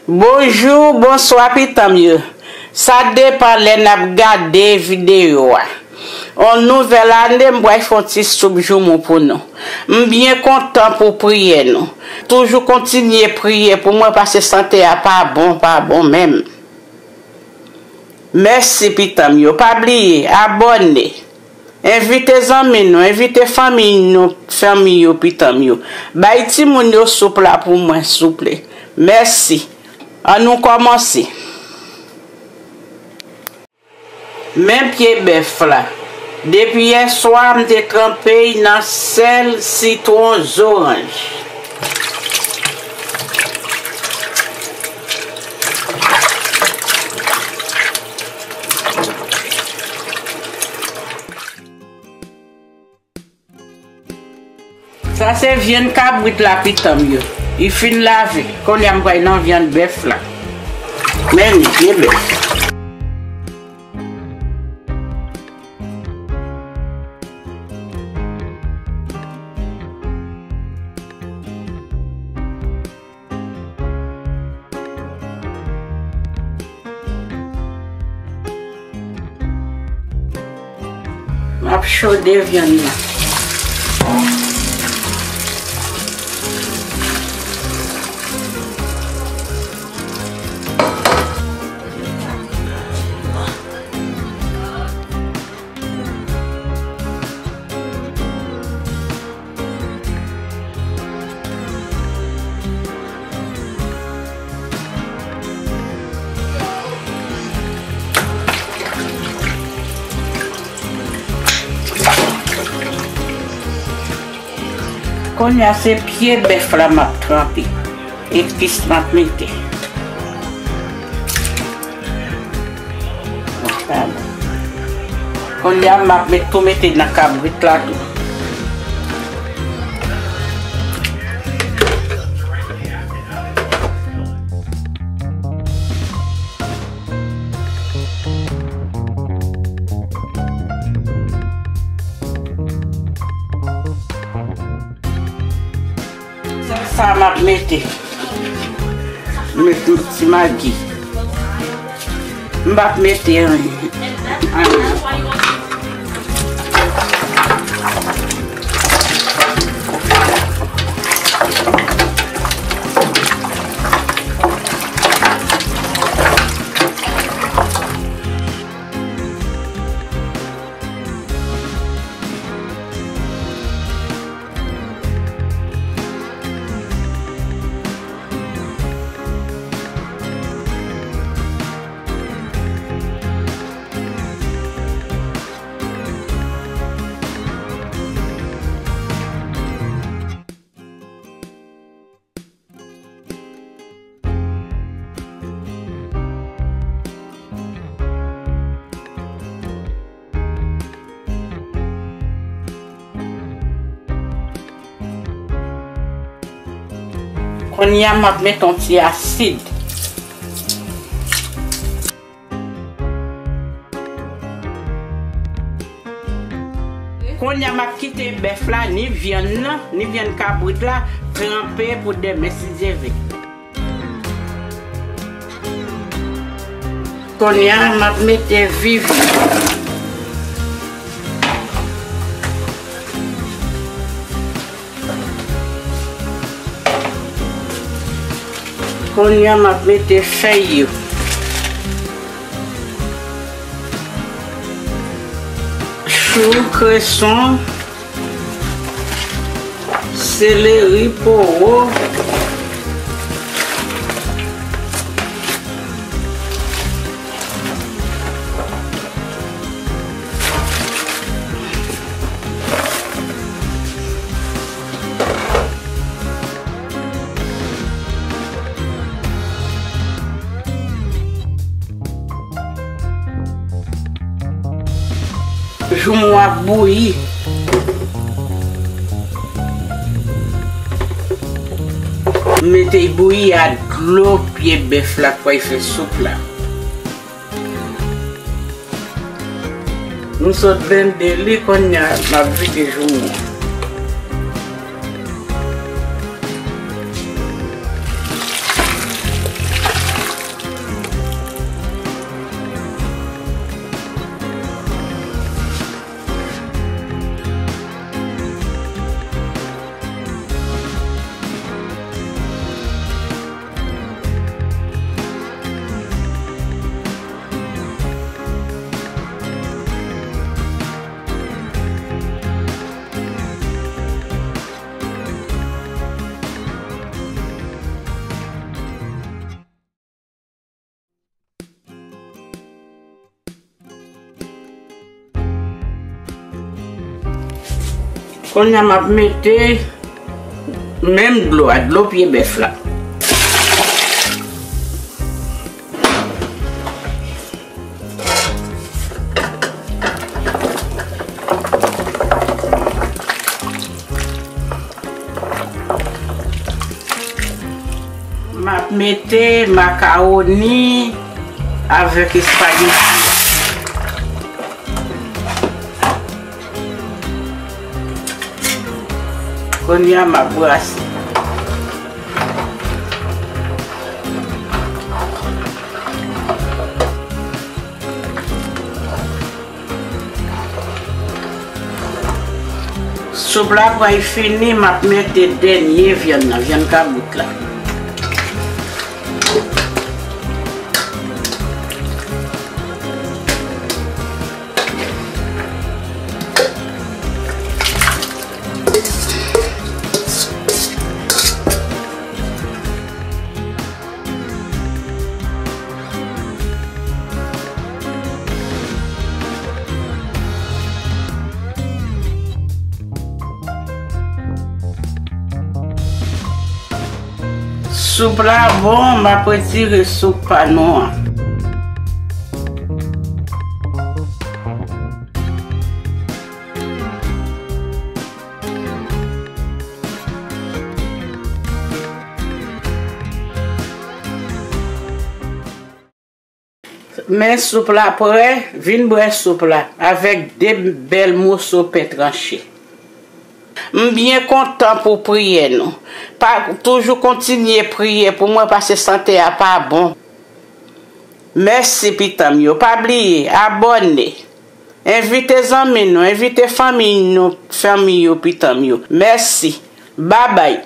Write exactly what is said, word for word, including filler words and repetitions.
Bonjou, bonswa pitanm yo. Sa depann lè n ap gade videyo a. On nouvèl ane, m pral fè on ti soup joumou pou nou. M byen kontan pou priyè nou. Toujou kontinye priye pou mwen paske sante a pa bon, pa bon menm. Mèsi pitanm yo. Pa bliye abòne. Envite zanmi nou, envite fanmi nou, fanmi yo, pitanm yo. Bay timoun yo soup la pou mwen, souple. Mèsi. Ann nou kòmanse. Men pye bèf la. Depi yèswa, m te tranpe y nan sèl, sitwon, zoranj. Sa se vyann kabrit la, pitanm yo. Li fin lave. Kounye a m pral nan vyann bèf la. Men li, pye bèf. M ap chode vyann nan. Kounye a se pye bèf la m ap tranpe. Epis m ap mete. Kounye a m ap met tou mete nan kabrit la tou. Sa m ap mete. Met yon ti magi. M p ap mete anyen. Anyen. Kounye a, m ap met yon ti asid. Kounye a, m ap kite bèf la, ni vyann nan, ni vyann kabrit la, tranpe pou demen, si Dye vle. Kounye a, m ap mete vivin. Kounye a, m ap mete fèy yo. Chou, kreson, seleri, powo. Joumou ap bouyi. M mete l bouyi a dlo pye bèf la k pral fè soup la. M sot blende li, kounye a m ap vide joumou. Kounye a m ap mete menm dlo a, dlo pye bèf la. M ap mete makawoni avèk espageti. Kounye a, m ap brase. Soup la pral fini, m ap mete dènye vyann nan, vyann kabrit la. Soup la bon, m ap retire soup pa nou an. Men soup la prè, vin bwè soup la avèk de bèl moso pen tranche. M byen kontan pou priyè nou. Pa toujou kontinye priye pou mwen paske sante a pa bon. Mèsi pitanm yo. Pa bliye abòne. Envite zanmi nou, envite fanmi nou, fanmi yo, pitanm yo. Mèsi. Babay.